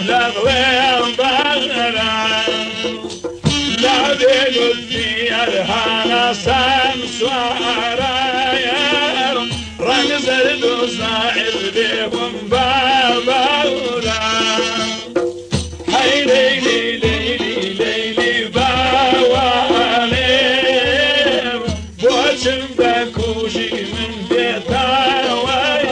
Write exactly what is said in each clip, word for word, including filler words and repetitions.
لەغڵێم بەغرا لەبێ لوتفی ئەرهانا سەم سوارایە ڕەنگ زەرد و زاعر بێ بم بە بەغرا. هەی لەیلی، لەیلی، لەیلی باوانێ، بۆچم دەکوژی من بێتاوانێ.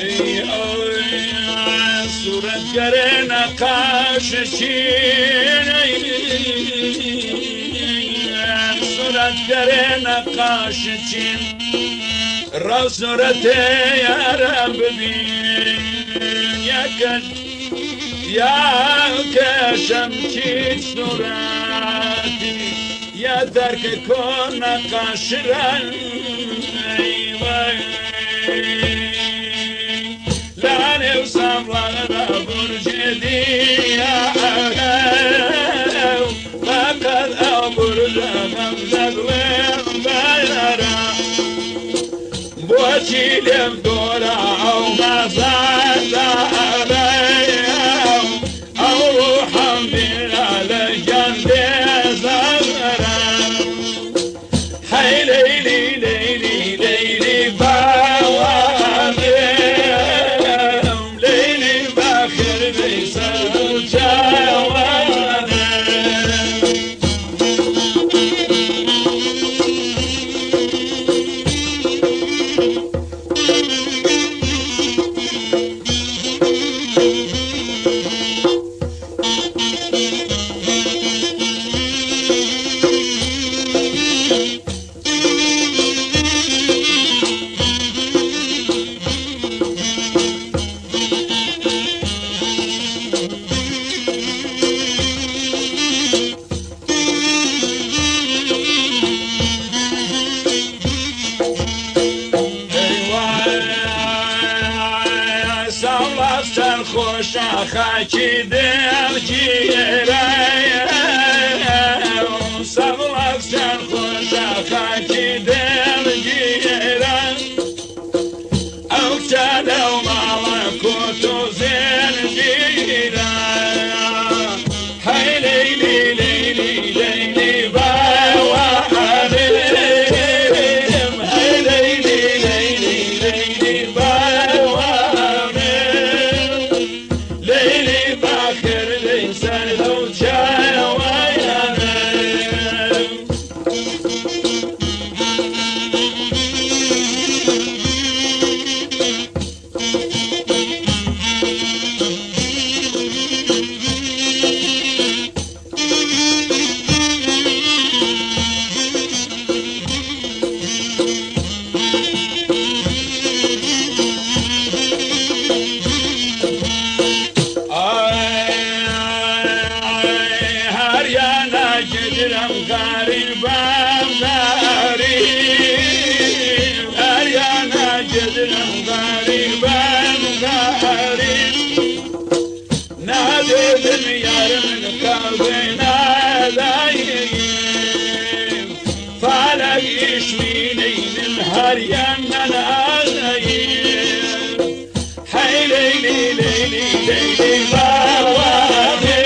Ey, ey, suretgerê neqaş çîn, ey, suretgerê neqaş çîn. Ra suretê yara bibîn, yeke, yeke şemkî suretî, ya derke kona qaşiran, ey vay. Lale û sabla da burcê diya ew, feqet ew burca xemzet wê bera. Boçî lêm dora ew mezar da ebeyew, ew ruhan bira li can dê zara. Hey Leylî, Leylî, Leylî bawanê, Leylî baxir bey ser û çawanê. Sawlaz çend xoşa xakî dil cîre. Sawlaz çend xoşa xakî dil cîre. Ew çele û mala kot û zincîra. Hey Leylî, Leylî, Leylî bawanê. Hey Leylî, Leylî, Leylî bawanê. Leylî baxir, Leylî ser û çawanê. Ay, her yana giderim garibim, garip. Her yana giderim garibim, garip. Nadedim yarım kalbına dayım. Falak işmineydim her yandan ağlayım. Hey Leylî, Leylî, Leylî bawanê.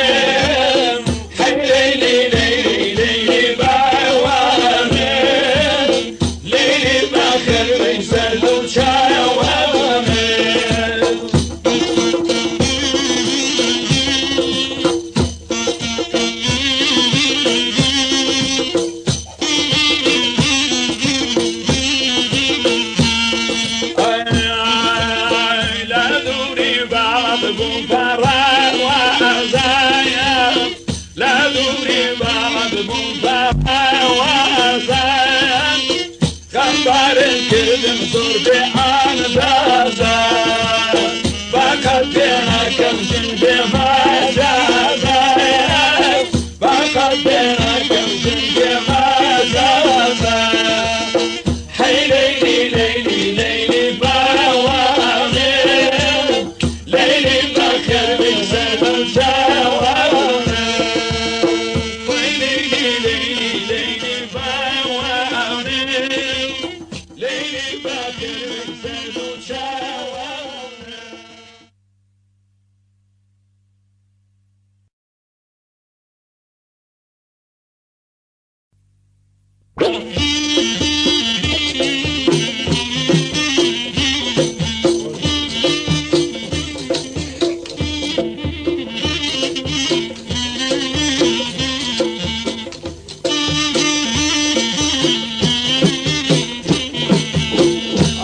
Hey Leylî, Leylî, Leylî bawanê. Leylî baxir bey Ser û çawa me. Ay, ay, la dûrî bad bû perewazaya. La dûrî bad bû perewazaya. Xembarên kirdim zor bê andaza. Ba qet bê nakem jin bê macaza. Ba qet bê nakem jin bê macaza. Hey Leylî, Leylî, Leylî bawanê. Leylî baker bî ser çawanê. Hey Leylî, Leylî, Leylî bawanê. Leylî baker ser û çawan.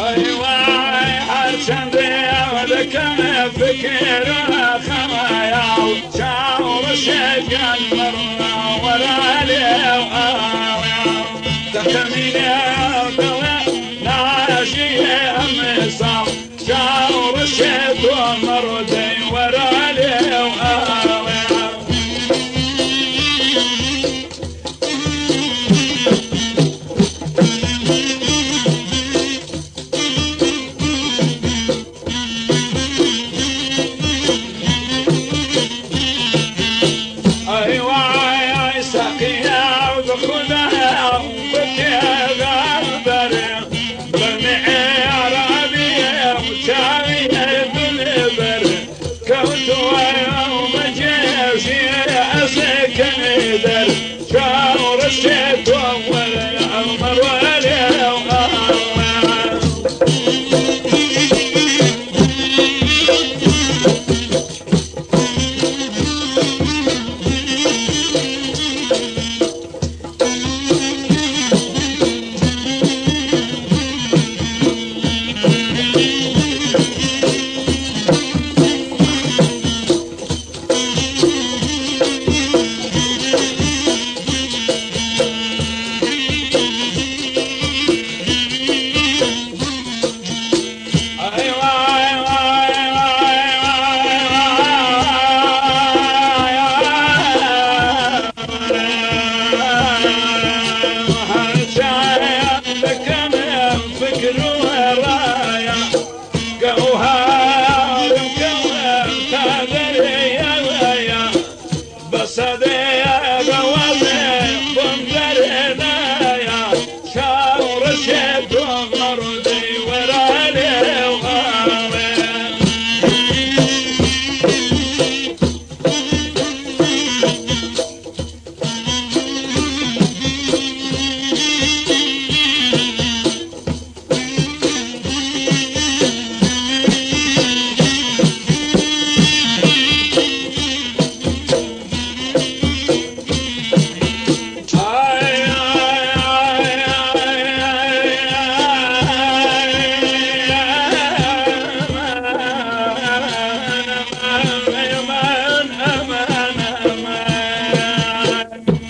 Ay vay, her çendê ew dikim fikir û xemaya, çaw rişê gel min were lê ew awe. Texemînê dilê najiyê em sal, çaw rişê tu merdê were lê ew awe. Ay vay, ay seqiya bi Xuda bi pêxember, bi me Erabî çaxî dilber. Kewt were û mecêşî ez kemî der. Çaw rişê tu were ew merwelê ew awe.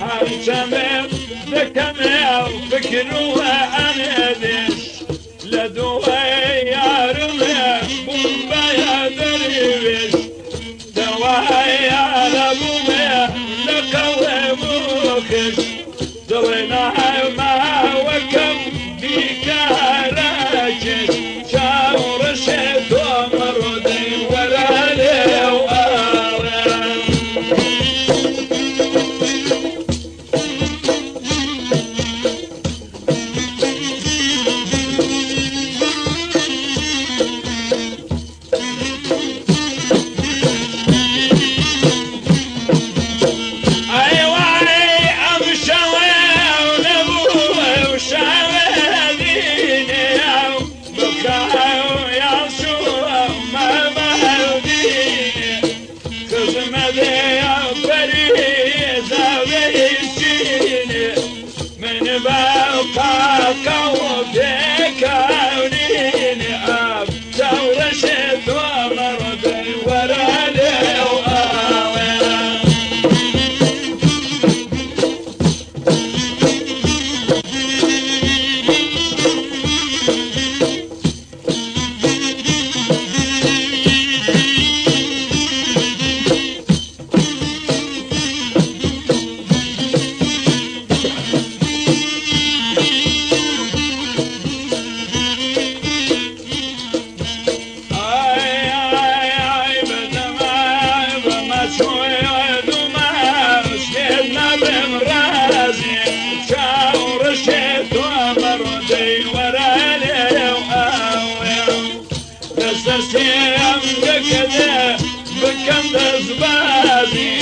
Her çemê dikem ew fikir û enêdiş, li dûvê yarime bombaya dervêş. Dewaya lebûme li qewê bûkiş. Dilê nahema wekem bîkare kiş. Çaw rişê domir dî were lê ew awe. Kede bikim destbazî,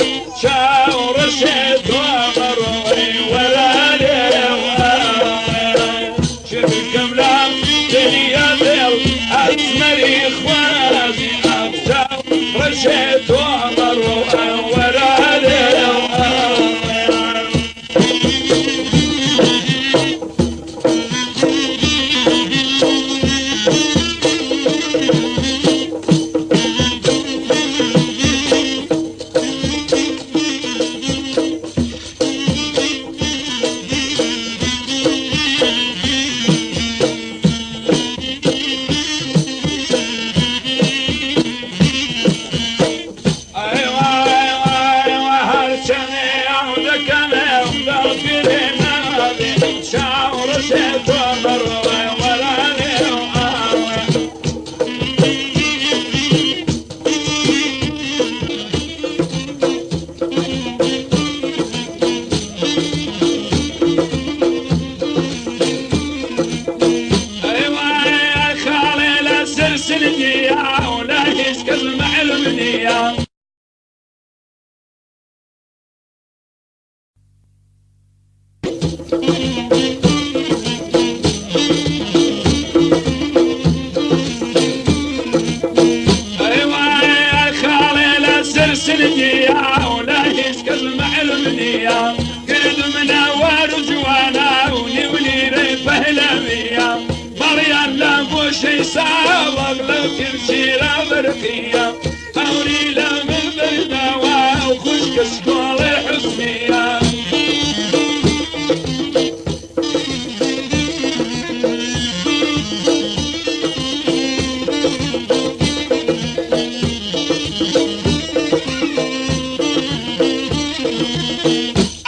çaw reşê to merwey were lê. Çi bikim lam dinya dil, esmerî xwazî, ev çaw reşê to merwey were lê. Eywa, eywa, eywa, her çemê ew dikeme, ew dagirê nabê, çaw reşê to merwey were lê. Eywa, eywa, xalê li ser sindiya, û li hîç kes mehlûm niya. Eywa, eywa, xalê li ser sindiya, û li hîç kes mehlûm niya. Gird min e war û ciwana, û nîw lîrê pehleviya. Maliyan la goşey sawa, lewkir şîra berqiya. Ewrî la min berdawa, û xwişk skolê Husniya.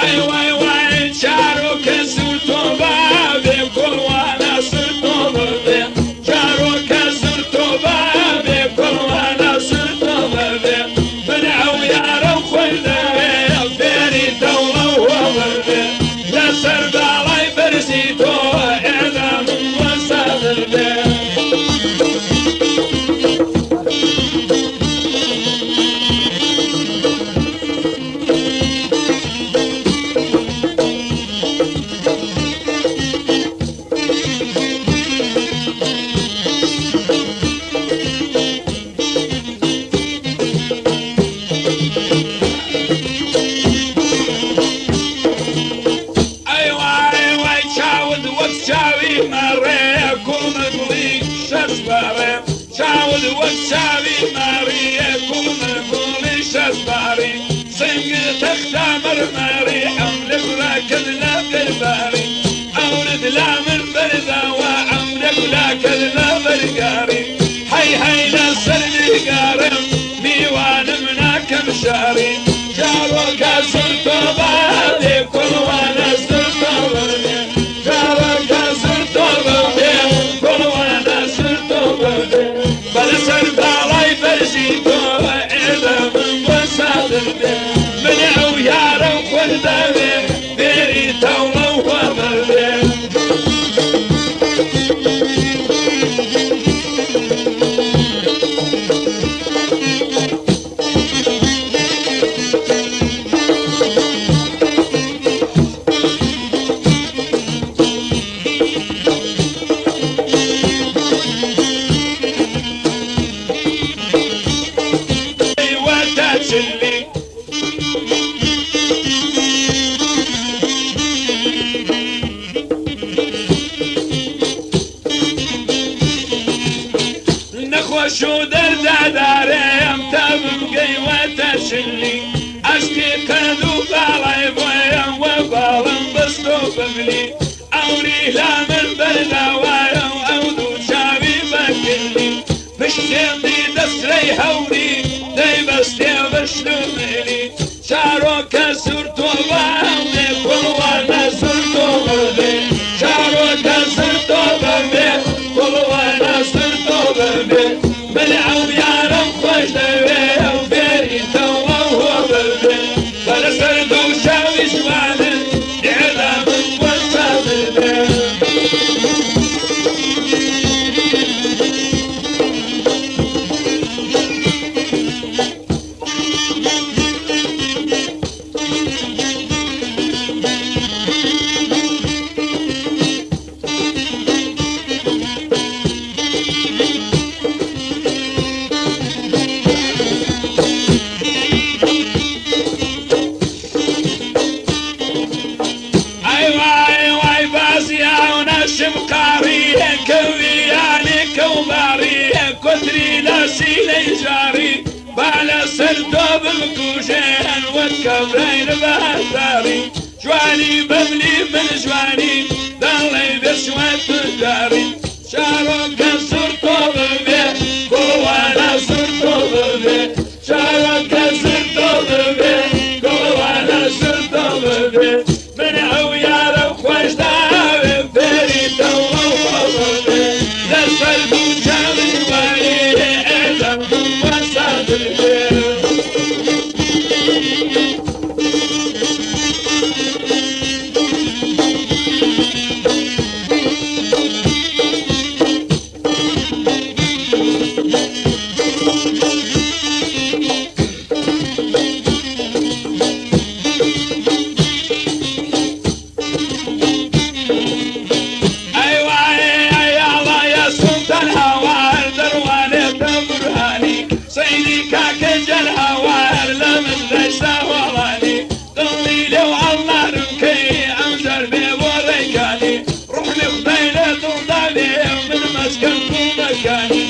Ey wey wey, çaroke zûr toba bê, kolwana zûr toba bê. Çaroke zûr toba bê, kolwana zûr toba bê. Min ew yara xwe de fêrî tewla û hoba bê. Li ser balay berzî to, êda min wesa bê. Ey wey wey, çawid wek çawî merê, kû min gulî şeş berê. Çawid wek çavî merî ye, kû min gulî şeş berî. Sing texta mermerî, emrik rakin la berberî. Ewrid la min berdawa, emrik rakin la bergarî. Hey hey la ser nîgarim, mîwanim nakim şerî. Çaroka zûr toba bê, kolwana zûr toba bê. Çaroka zûr toba bê, kolwana zûr toba bê. Bele ser balay berzî to, êda min wesa bê. Min ew yara xwe de bê, fêrî tewla û hoba bê. Wata çilî. Nexweş û derdedarê em tevim gey we te şilî. Eşkê qed û balay boye we balim bisto bimlî. Ewrî la min berdawaye û ew du çavî vekilî. Piştê min dest rey hewrî, dey bestê vişnu milî. Çaroke zûr toba bê, kulwane zûr toba bê. Çaroke zûr toba bê, kulwane zûr toba bê. Min ew yarim xweş dewê, ew fêrî tewla û hoba bê. Bele ser du çavî ji wan in, dêda min wesa bibê. Ay vay vay, bazî ew neşim qarî, kewî yanî kewbarî, kotrî lasî leyjarî, ba li ser do bimkujên wek kewreyr behardarî. Ciwanî bemlî min ciwanî, dawley bêşwet darî. Şaroke zirto bibe, kowana zirto bibe. Şaroke zirto bibe, kowana zirto bibe. Min ew yara xweş dawe, berî dewla bibe. Li ser dû çavî warî, êdam wesa dibe. Ey vay, ey Allah ya Sultan Hawar, derwanê te Burhanî, Seydî Kake Cel Hawar, li min leysa walanî. Dillî lêw Allah rimkeyî, em car bê bo reykanî. Ruh li Xwedayê dil davê, min mesken tu mekanî.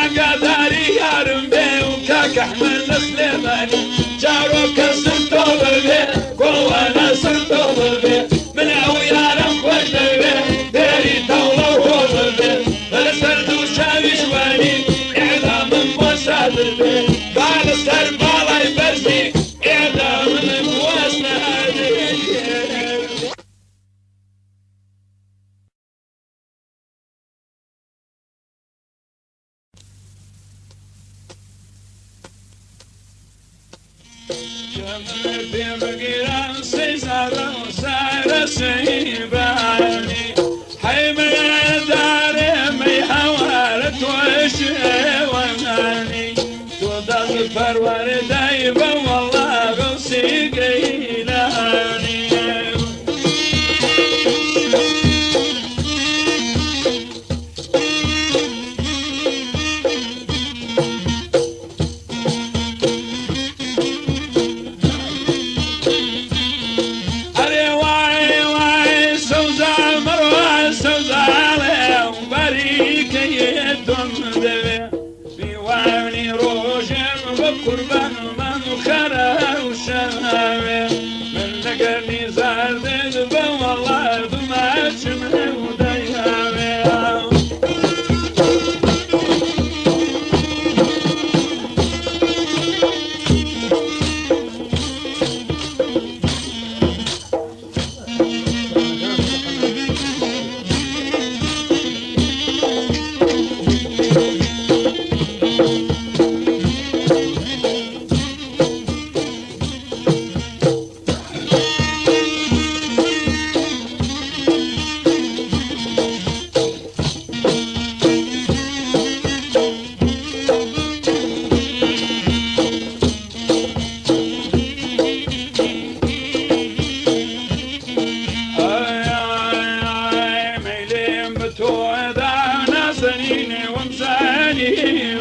Agadarî yarim bê û Kak Ehmed li Silêmanî. Çaroke sirto bibê, kowana sirto bibê. Min ew yaran xweş dibê, bêrî tewla ho bibê. Li ser dû çavî ji wanî, îdamim bo sadir bê. Ba li ser balay berzî, Êdamim wes nehatiye. Kemir pê bigiran seyzara sare seybanî. Heyme dare mey hawar tu eşewananî. Tu dal perware dayba, wallah Gawsî Geylanî. Erê way way, sewza merwa sewza, lew berî keyê dom devê. Pîwanî rojên bi qurban min xera û şevê. Min neger nîzar did be, wela duma çim ew dayavê. Ay, ay, ay, meylê min bi to da, nazenînê wem zanî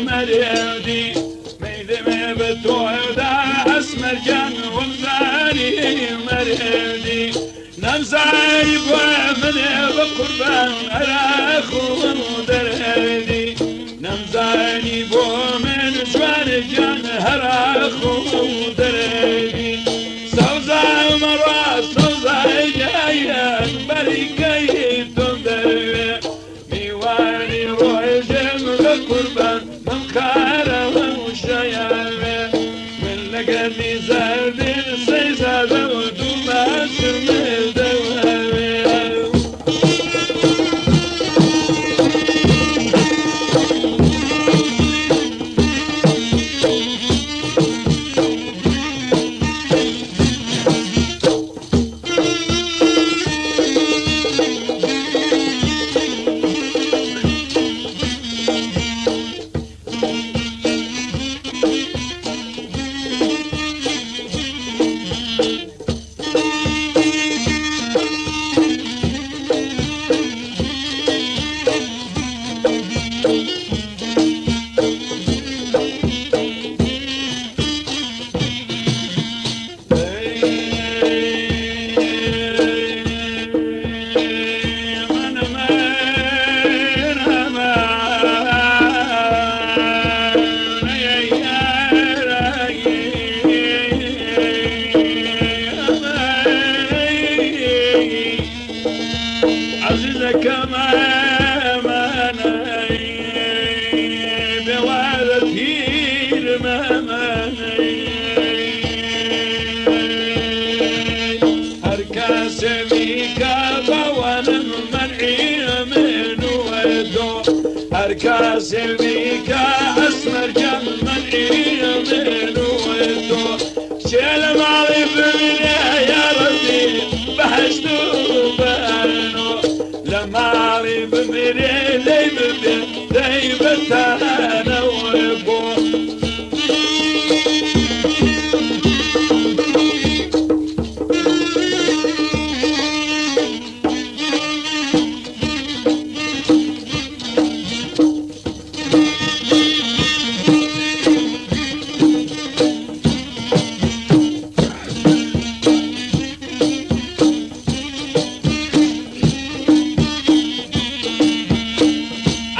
merevdî. Meylê min bi to da, esmercan wem zanî merevdî. Nemzayî bo min bi qurban, hera xwe derdî. Nemzanî bo min ciwanê can, hera xwe derdî. Sewza me rast, sewza geyan, berî keyê tu derve. Mîwanî rojê min be qurban, min xare we û şeya we. Min leger nîzar dî seyza de û dûma çimê de we. Ka sevdîka esmercan min î min û to. Çê li malê bimîne ya Rebbî behişt û beno. Li malê bimîne lê bibe dey betane û bo.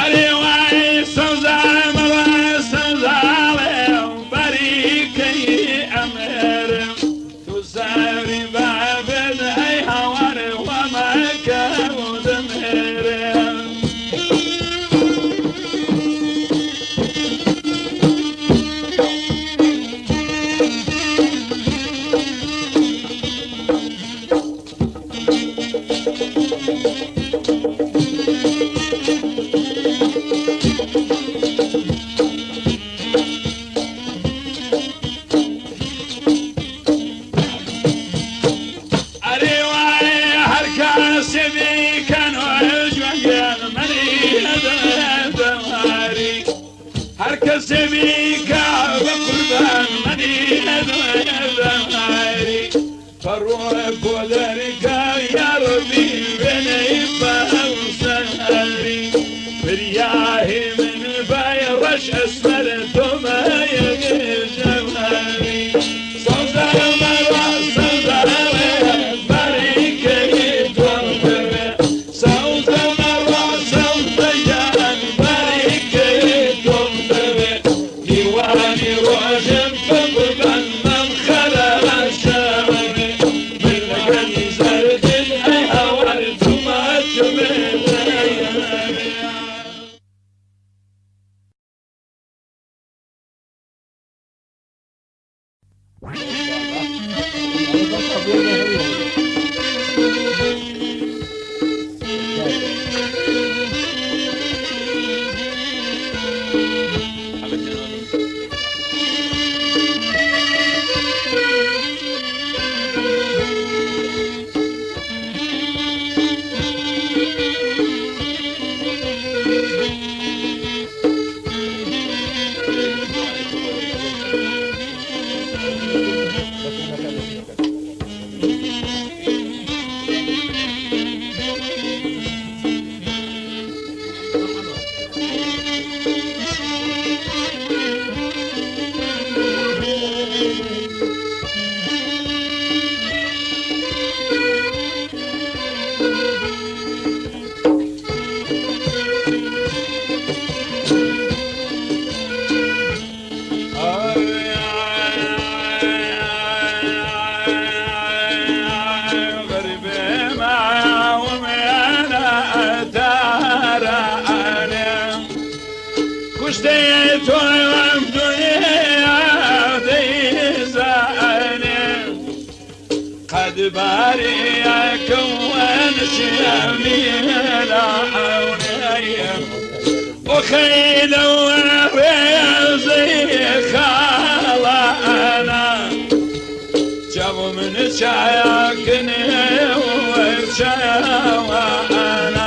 Erê wey sewza me wey sewza lê berî keyî emir. Tu serî bebin ey hawar we me kew dimêre. Erê wey her kesê bî keno cwengên min î demarî. Her kesê bî ka be qurban min î demarî. Perro kolerî ka ya Rebbî wêney be serî. Firyahê min be reş esmer domeye cewherî. Sewda me ra sewda we, berî keyî dor be. Sewda me ra sewda yan, berî keyî dor be. Dîwanî rojin bi qurban men xera şewê. Min ganî zerdin ey hawar tu ma çimê. Kuştê to em dinya deyzane. Qed barê yekem wen şemî la ewneyim. O xeyle we rêzê xalana. Çav min çaya kinê we çaya ana.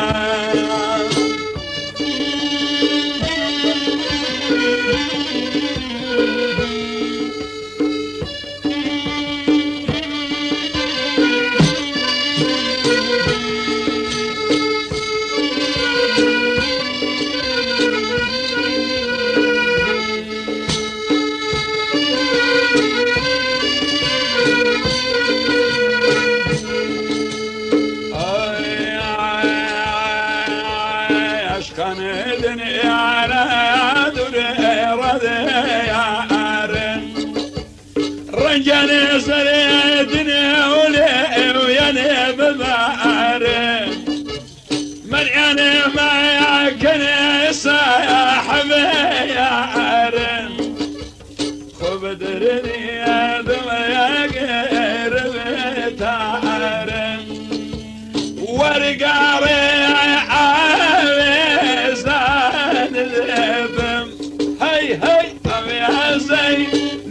Hey, ew ê ez ê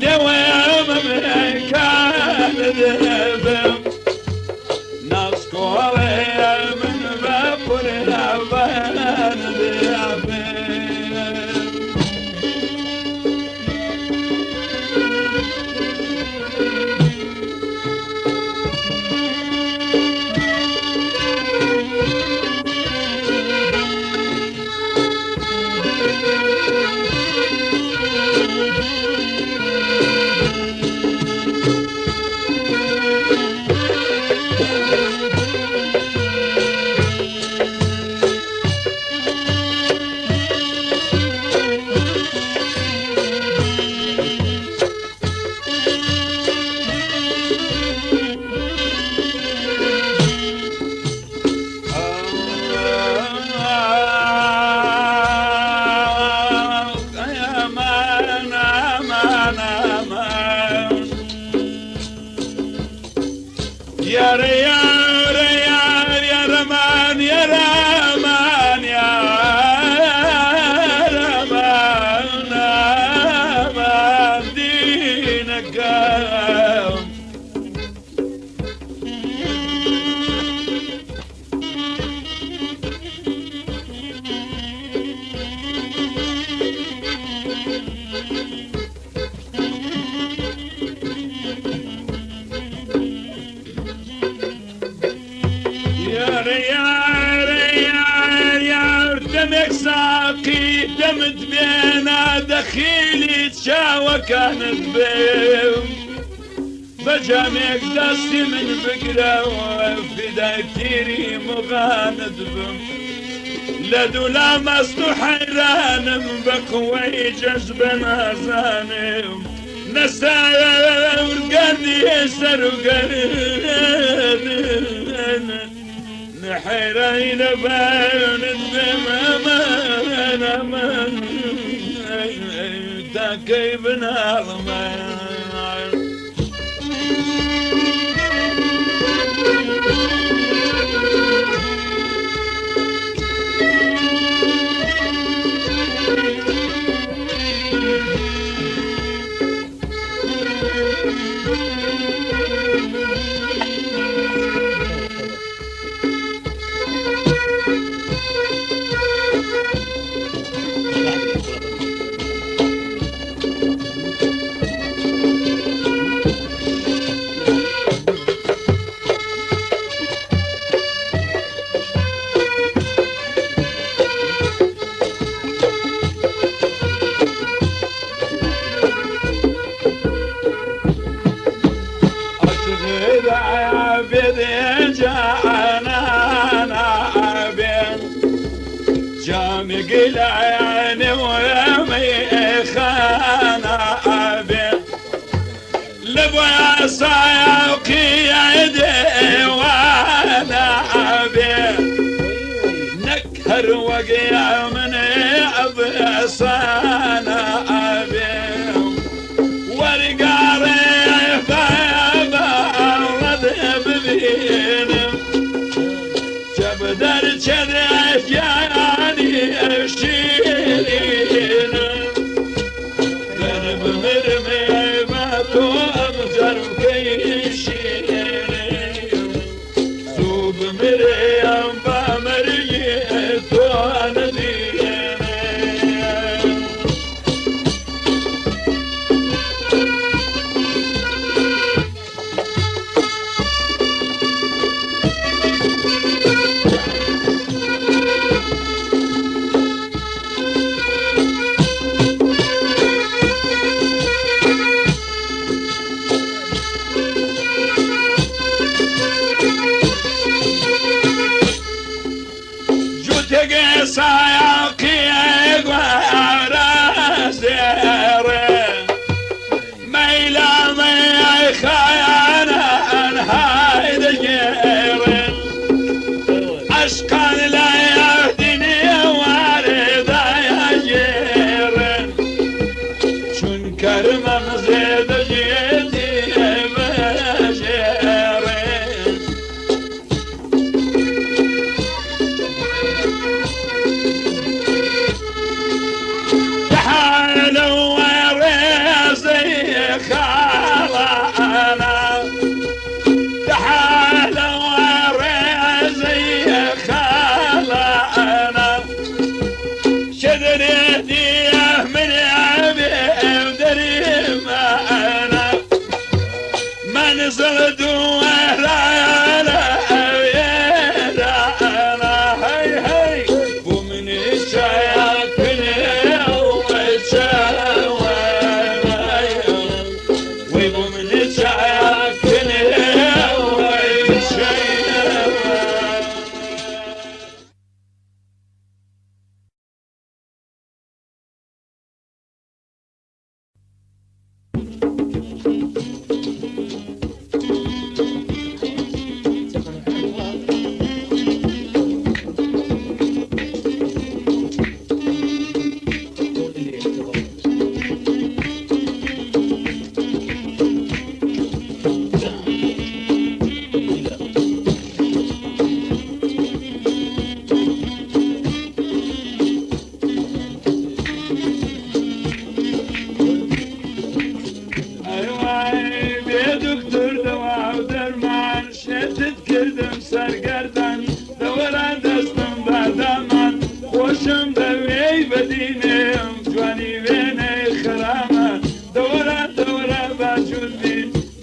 newê memlekan dibim. Naskolê min ve pure ben dibim. Aman, aman, aman. Yar, yar, yar, yar, aman, yar, aman, yar, aman, aman, dîneke. Yar, yar, yar, yar, demek saqî, demit bêna dexîlî çawekan dibim. Ve camek destî min bigire û fidayetîrî muxan dibim. Lê dûla mest û heyranim, bi qweyî cezbe nazanim. Ne sergerdiyê ser û gerdin, ne heyranî ne ben dibim, aman, aman, ta key binalme. Aşık da bidin canan abin, cami gilane ve meyhana abin. Li bo saya qiyedê wana abin. Nek her wegê min ev esana abin. Wergarê baba bibînim. Çebder çedek yanî ev şîrîn. Ben bimirim ê me to em cermkeyî şîrîn. Zû bimirê em ba meriyê to nedîne. Wanî wêney xirama, dewra dewra vacûn bî,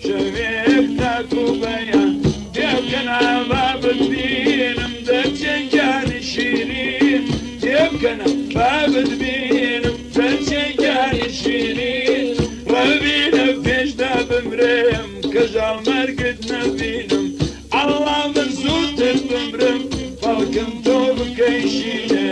şevêk tak û beyan. Têbkena ba bidbînim, derçe giyanî şîrîn. Têbkena ba bidbînim, derçe giyanî şîrîn. Revîne pêş de bimrêm, kejal mergit nebînim. Allah min zûtir bimrim, belkim to bikey şîrê.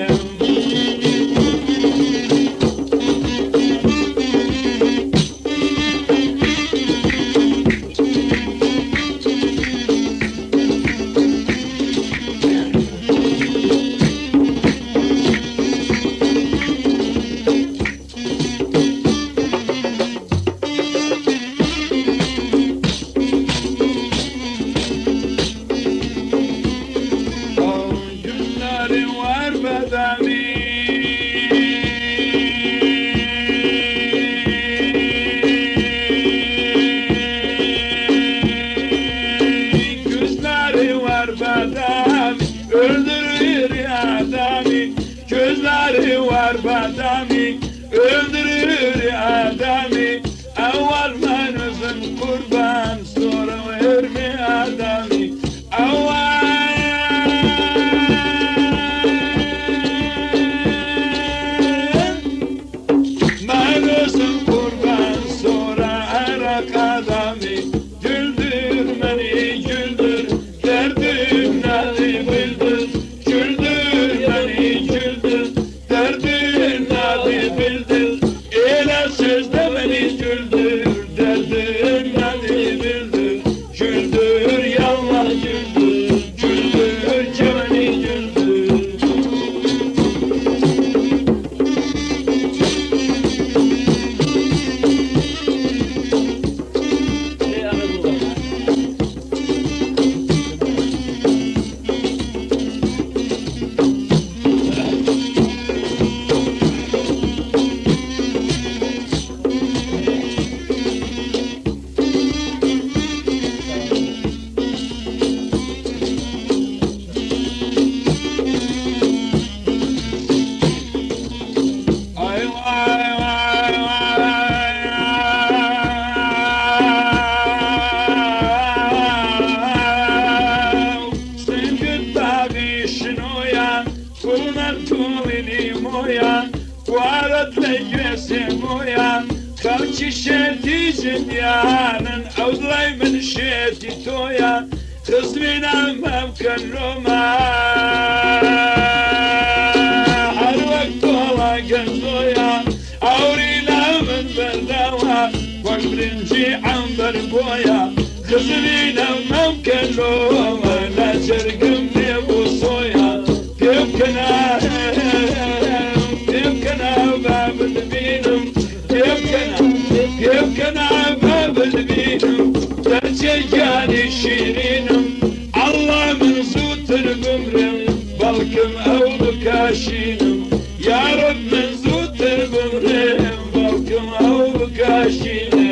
Günleri var bedami. Gözleri var bedami. Öldürür adamı. Gözleri var badami, öldürür adamı. Ew alman özüm kurban, sonra verme adamı. Ew alman özüm kurban, sonra arak adamı. Güldür beni, güldür, derdim nadı bildir. Güldür beni, güldür, derdin nadı bildir. Ele sözde beni güldür, derdin nadı bildir. Güldür, yallah güldür, güldür, ceveni güldür. Ay, ay, ay, ay, ay. Singit daxî şinoyan, kulnan kulini moyan, kuarat le güese moyan, xalçî şertî cinyanin, ewdlay min şertî toyan, xizmîna mevken Roma, her wek tola genzoya. Ewrîna min berdawa, wek birincî ember boya. Xizmîne mem kelo, wele cergim nêbû soya. Pêvkena, pêvkena, ve bidibînim. Pêvkena, pêvkena, ve bidibînim. Derçe giyanî şîrînim. Allah min zûtir bimrim, belkim ew bikaşînim. Ya Reb min zûtir bimrim, belkim ew bikaşîne.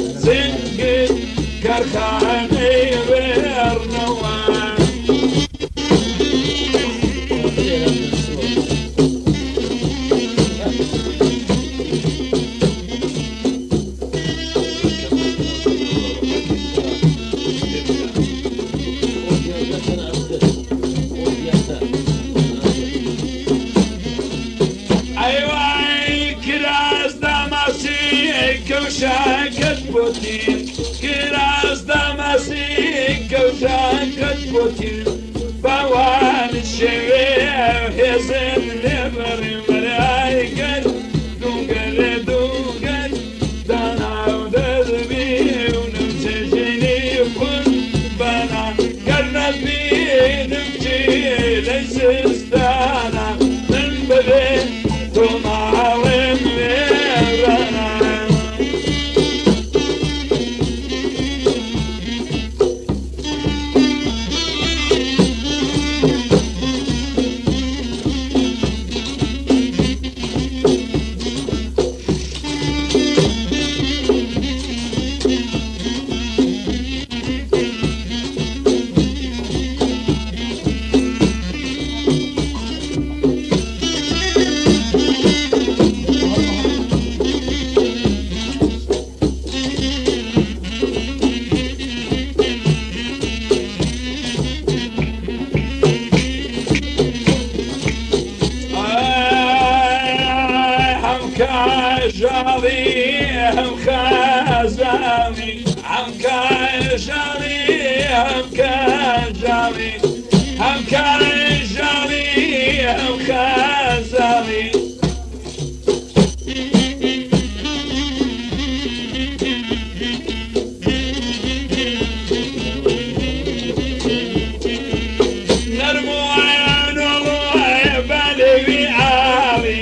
Zingê karxaneyê Bernewa. Eyvay kiraz damasî, kewşa ket potîn. Kiraz damasî, kewşa ket potîn. Bawan şevê hêzin lê berê berê ay gel. Dûgel, dûgel, dana û dezbî û nimçe jinî qurbana. Ger nezbî nimçî leysistana, min bibê tu malê min ê rana. Ay, hem kajalî, hem xezalî, hem kajalî, hem kajalî, hem kajalî, hem xezalî. Nerm û eyanol û belê wî alî,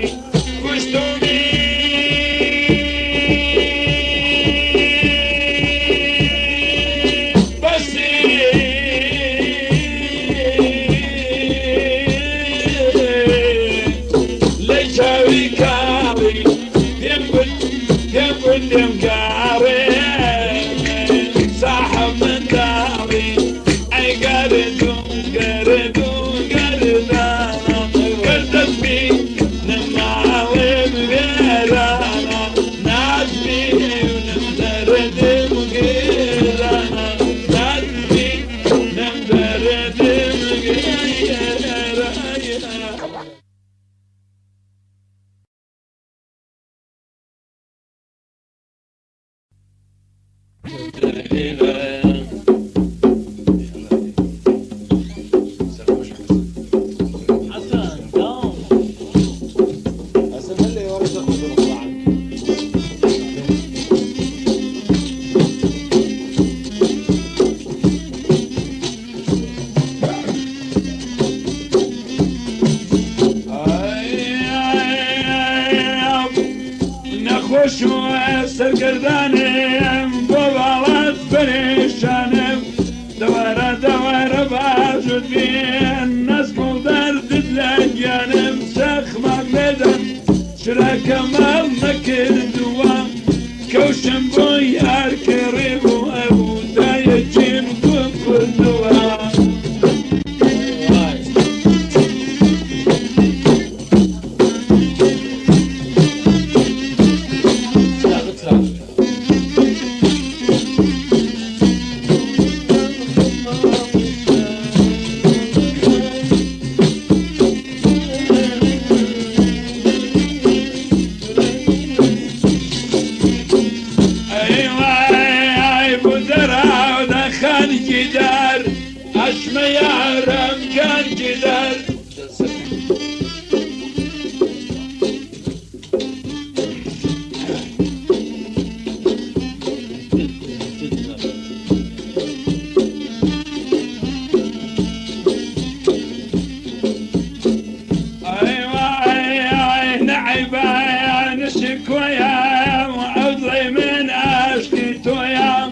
kuşt û mî besî. Şû sergerdanê em bo welat perêşan im. Dewere dewere bajûd bîn, Nazgul derdid lengiyan im. Çaxmak lêdan, çira kemal nekirdûwa. Kewşim bo yar kirî bû, ew dayê cîm gum kurdûwa. Ey vay, ay bu dera da xan gider, aşme yarem kan gider. Ay vay, ay ne eyba ya, ne şikoya, ew dilê min aşkî to ya.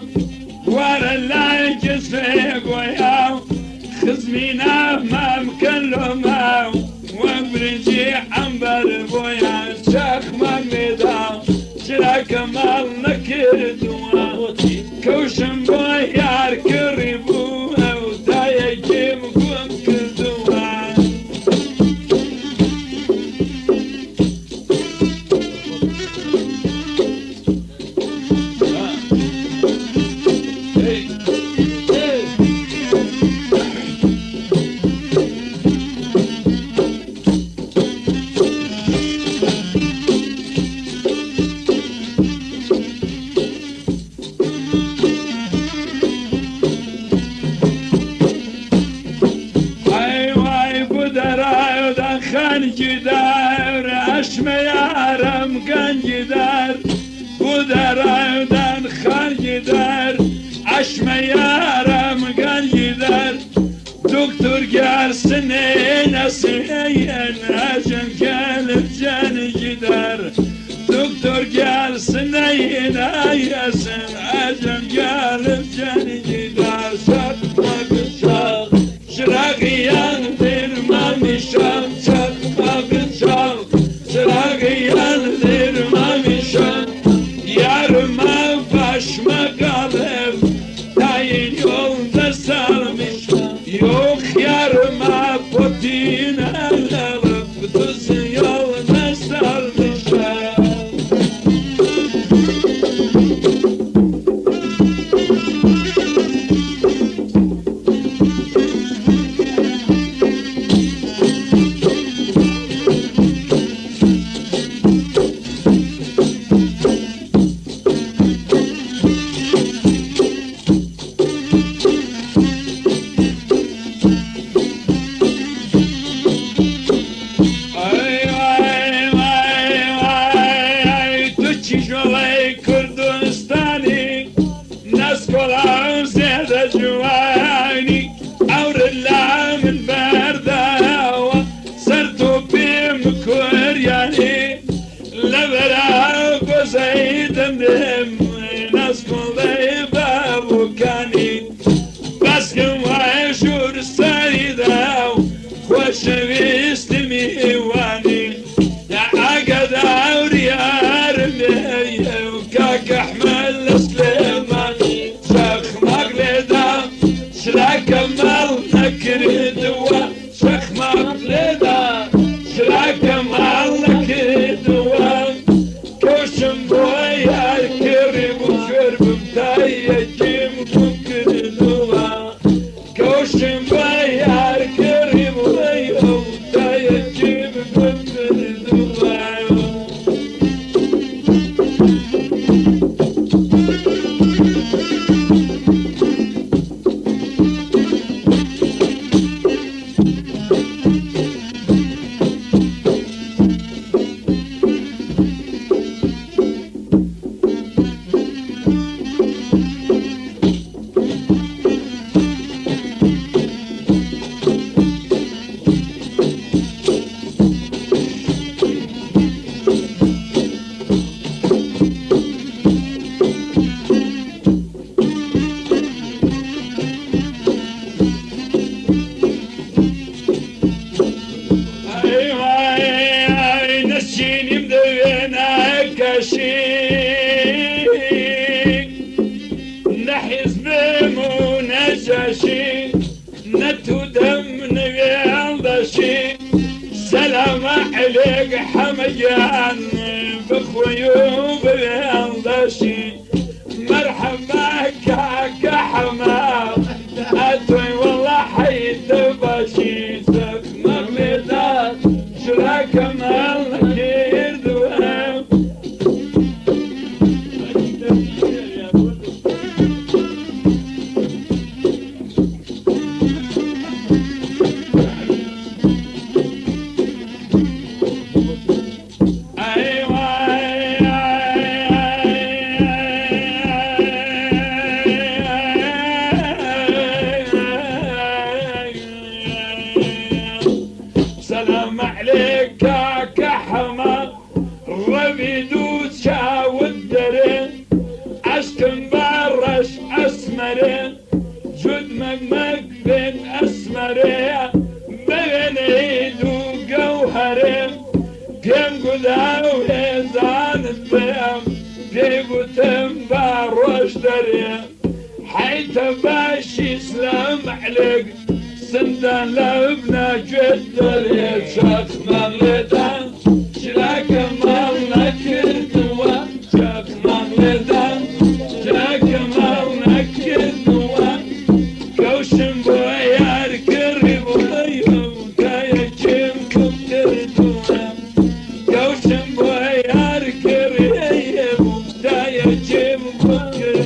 Were lay kesê goya, xizmîna me bikin loma. Wek birincî ember boya, çaxmak lêda, çira kemal nekirdûwa. Kewşim bo yar kirî bû, ew dayê cîm gum kurdûwa. Ay vay bu derayo da xan gider, aşme yarem gan gider. Bu derayo da xan gider, aşme yarem gan gider. Doktor gelsin ey nesin ey en acem gelip can gider. Doktor gelsin ey nesin acem gelip can gider. Çakmak çak, çırağıyan derman nişan. Çakmak çak, çırağıyan derman nişan. Yarıma başma kalıp Tayın yolda salmış, yok yarıma potine alıp düz yolda salmış. Ay, ay, ay, ay, ay, tu çî joley Kurdistanî, naskola zêde ciwanî, ewrila min berdawa, ser topê min kuryanî. Levera gozey demdem, nas koley babukanî. Baskim vay jur serî daw, xweşewîst mîwanî. Ya agada ewriyar me, ew kak Ehmed Süleymanî. Çaxmak lêda, çila kemal nekirdiwa. Çaxmak lêda, çira kemal nekirdiwa. Koşim bo yar kirî bû, kör bim tayê cîm gum kirdiwa. Koşim bo yar kirî bû, ew Selam eleyk hemeyan, bi xwe û bi yandaşî. Merheba kaka Hema, etoy wela heyde başî. Sef mexlê da, çira kemal nekirdiwe. Selam eleyk kaka Hema. Revî dû çawit derê, eşkin bareş esmerê, cud mekmek bên esmerê, bevenê dû gewherê, pêm guda wê zanitê, pê gutim baroş derê. Heyte başî, selam eleyk. Sindan lewbna cedderê, çaxman lêdan, çirake mal nekirdiwa. Çaxman lêdan, çirake mal nekirdiwa. Kewşim bo yar kirî, bo yo kayekîm kum kirdiwa. Kewşim bo yar kirî, bo dayekîm kum kirdiwa.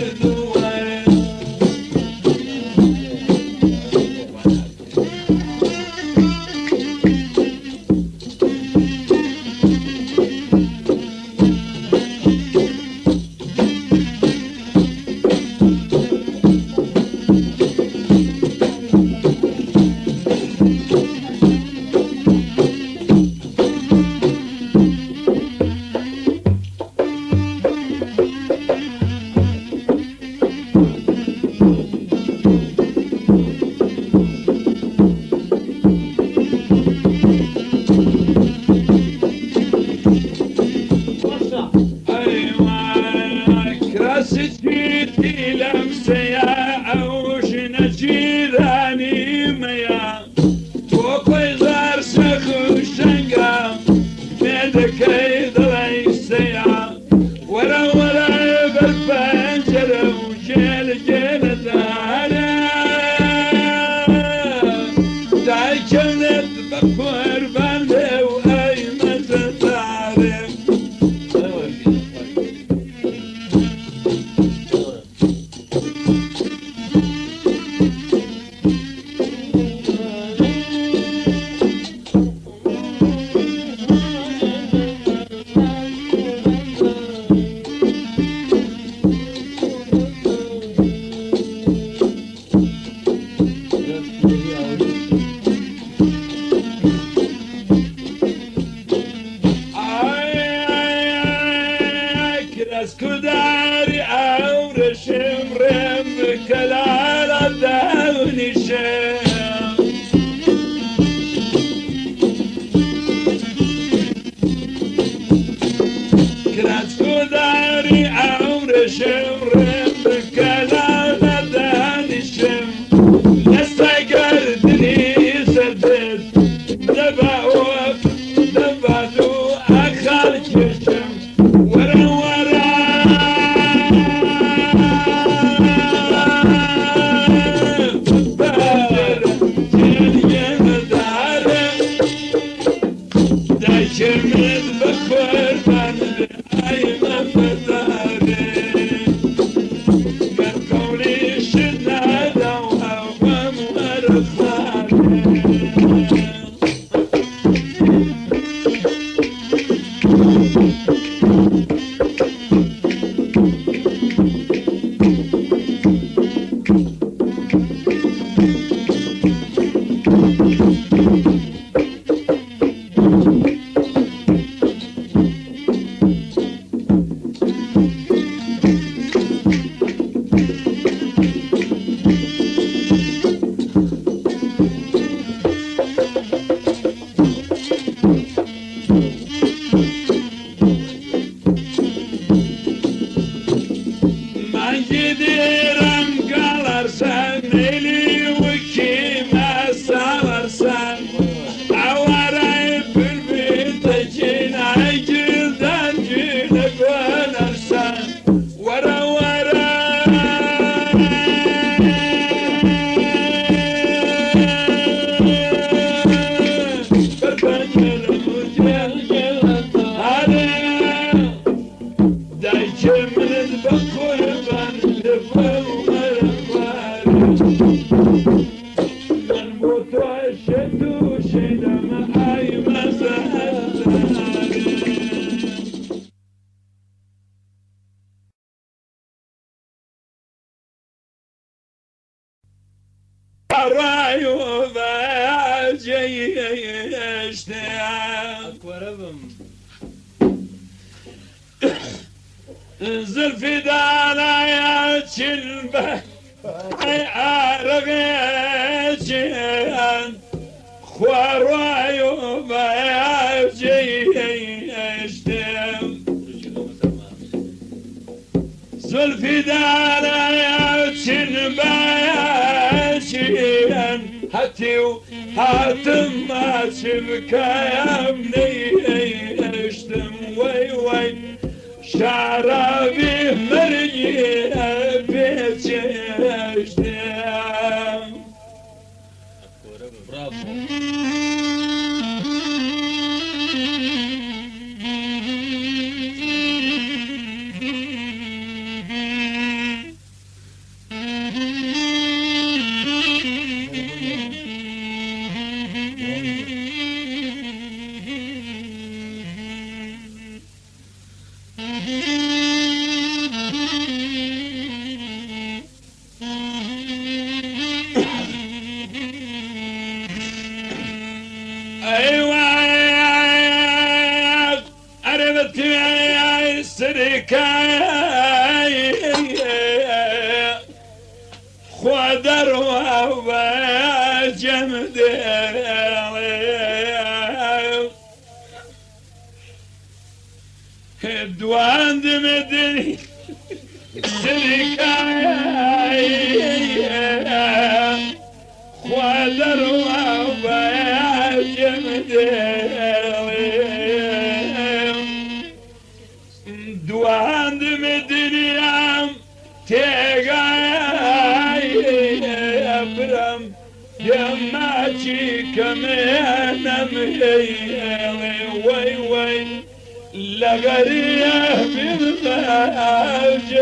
Ey vay, kirasî çî tîlem seya, ew jine cîranî me ya. Kokoy zar şex û şenga, mêdekey diley seya. Were were ber pencere û cêl cêl dare. Dayê kevnet be qurban be û ey mezedare. Ay, ay, ay, kiras kudarî ew reşim rem bi kelala dewnîşe. Kiras kudarî ew reşim rem bi kelala dewnîşe. Desta gerdinî ser dest, deva û deva du axal keşim. Were were. Ber, cêrgê dare. Dayê min be qurban be, ay Mehmet are. Ber qewlî şina daw ew bem were xare. Mangî dîrem galarsa, mêlî wikî me salarsa. Şetu şeydeme ay mesele. Rayo ve ceyişte. Akvarabım. Zülfü dana ya çilbe. Ay arıgı çiyan. Xwarayo ve ceyişte. Zulfî dara ya çin be çiyen. Hetî û hatim ma çi bikayem neyiştim wey wey. Şarabî mergî pêçeştim. Bravo. Eyvah! Erebetiyay sirkay xwedar ve cem de. Duandim din sirkay xwedar ve cem de. Duandim dinyam Têgayê biram, yema çî kemenem ey, ey, wey, wey. Legeriye bin mevcedem.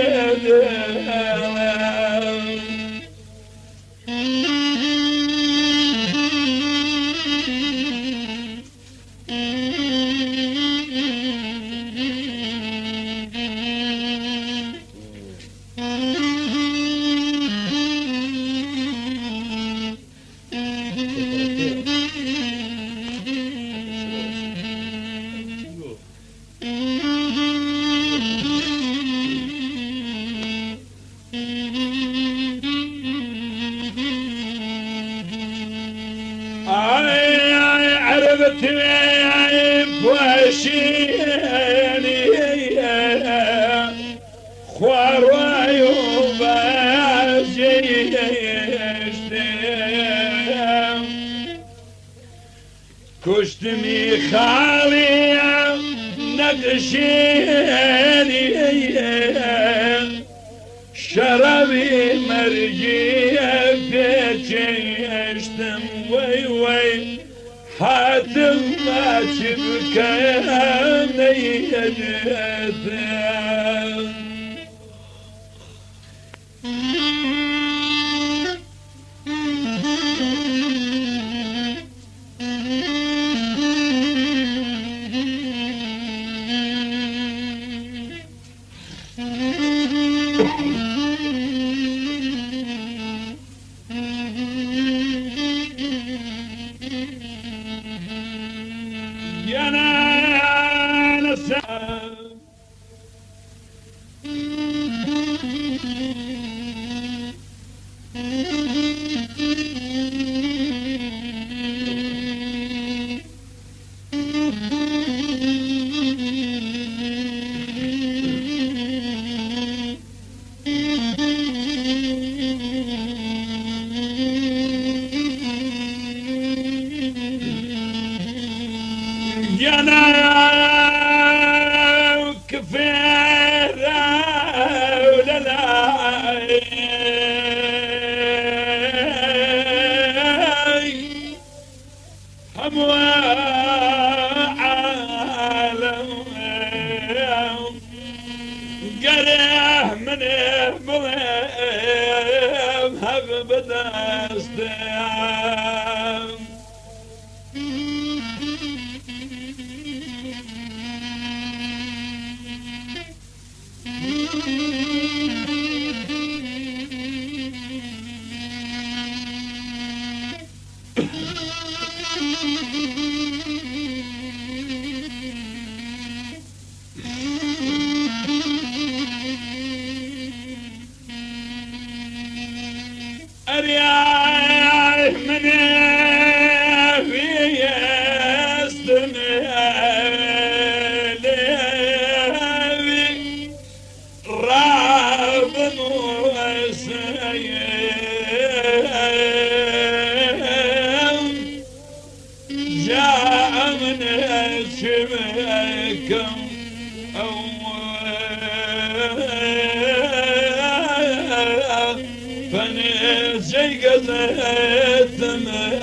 Ay, ay, erbet ve ay, poşini, xwarayo vazgeçtim. Kuştimi xalî nekşênî, şerabî mergî pêçeştim, wey wey, hatim çi bikem neyledim. Yana, yana, sa- Yana kifera lelay. Hemû alem gerê min ê bilim hev bi destê. Erê min vîyestin elewî rabin û ez heyim. جاء من اسمكم أو فنسي قزيت من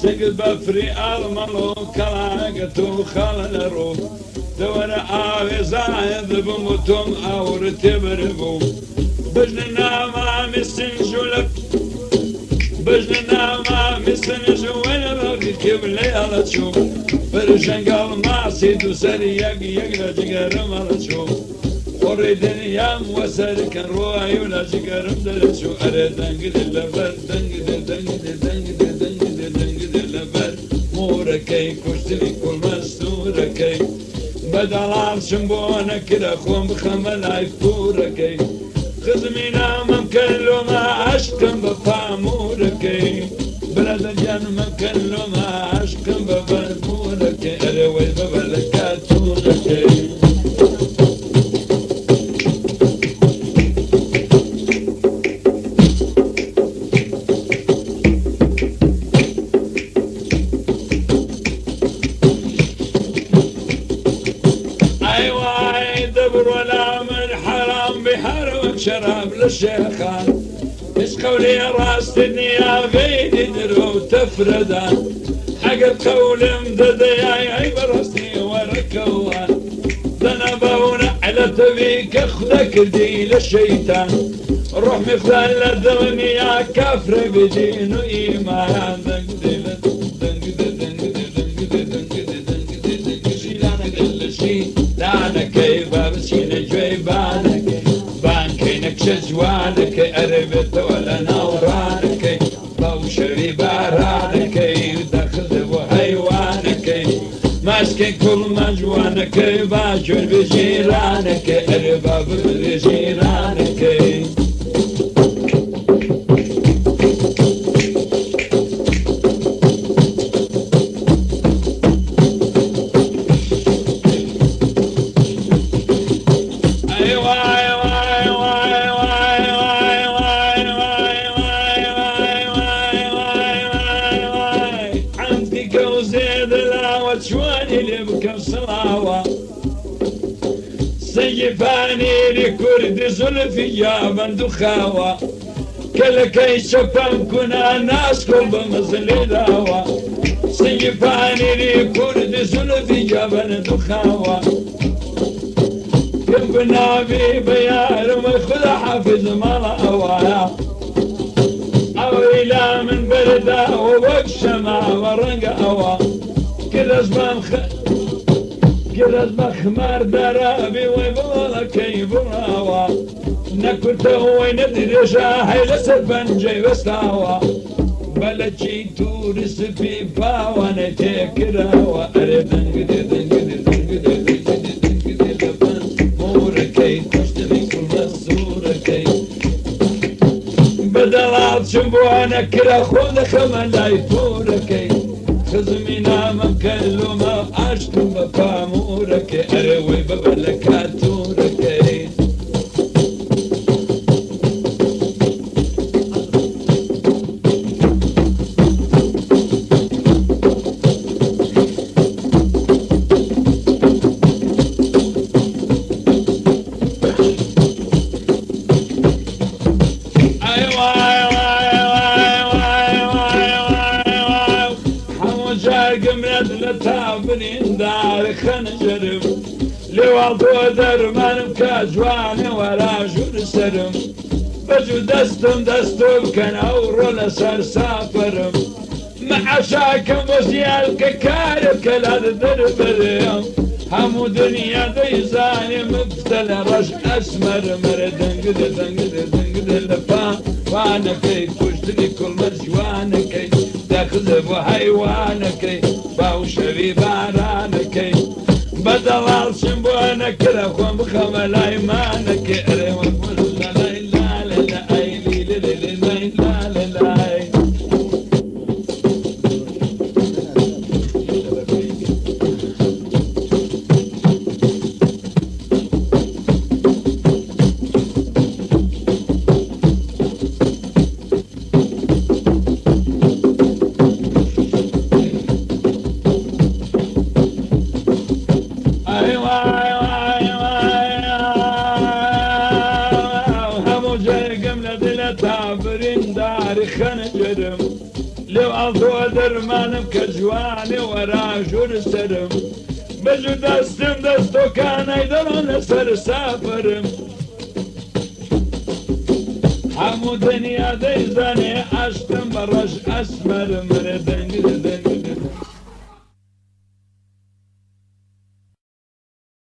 Sik befrî almalo kala get û xalero. Te were avêza dibim û tom awr tê beribû. Bijne nama misin jûlek. Bijne nama misin jû wene bavî kevle ala çû. Perişan galma sî du ser yek yek la cigerim ala çû. Orê dinyam we ser ken royû la cigerim dere çû. Ere dengide lever, dengide, dengide, dengide, dengide, dengide lever. Morekey kuştî kulmestûrekey. Bedalan çim bo nekire xwem bixeme layf pûrekey. Xizmîna mem kello me eşqim bi pamûrekey. Birader can mem kello me eşqim bi bermûrekey. Erê wey bi beleketûrekey. Ey way, dibrola min heram bî her wek şerab li şêxan. Hiç qewlê rastî niya vêdî diro tefredan. Eger qewlim didiyay, ey bi rastî were kewan. Dana Tevî ke Xuda kirdî li şeytan. Ruh mîxdar li dilniya kafre bi dîn û îman. Şîlaneke babisîne cweybaneke. Bankeynek şe ciwaneke erebe tewele navraneke. Baw şevî baranekey, dexil û heywanekey. Maskên kul me ciwanekey, bacûr bi jîranekey, erê ba bi jîranekey. Endî gewzê dilawa, çiwanî lê bikim silawa. Singî panîrî kurdî zulfî ya bendu xawa. Kelekey çepan kuna nas kol bi mizilî dawa. Singî panîrî kurdî zulfî ya bendu xawa. Kim bi navî bi yarim Xuda hafiz mala awaya. Ew îla min berda û wek şema ve reng ewa. Gireş ben xe-, gireş ben ximar dara bî wê bi wala key bi rawa. Ne kurte û wê ne dirêja hey li ser pencey westawa. Belekî tûrî spî bawane têkirawa. Erê dengidê, dengidê, dengidê, dengidê, dengidê li ben morekey kuştinî kulme sûrekey. Bi delal çim bo nekira xwe dixeme lay tûrekey. Xizmîna min kelûme aşkim bi pamûrekê. Erê wê bibe li katûrekey. Ay vay, vay, vay. Hemû cargim red li ta birîndar xencerim. Lêwal to dermanim ka ciwanê wera jûr serim. Bicû destim desto biken ew ro li ser saferim. Me eşakim bo jiyal ke kare kela di derberim. Hemû dinya deyzanê min tele reş esmer mere dengide, dengide, dengide li pa vanekey kuştinî kulme ciwanekey. Dexize bo heywanekey, baw şevî baranekey. Bedelal çim bo nekire xwe bixeme lay manekê. Erê we xwe lay lay lay lay lay lay lay lay lay. Ay vay, vay, vay, hemû cegim li dile ta birîndarî xencerim. Lêw alto dermanim ke ciwanê wera jûr serim. Bicû destim destokanay deron li ser saferim. Hemû dinya deyzanê aştim bi reş esmer mere dengide, dengide,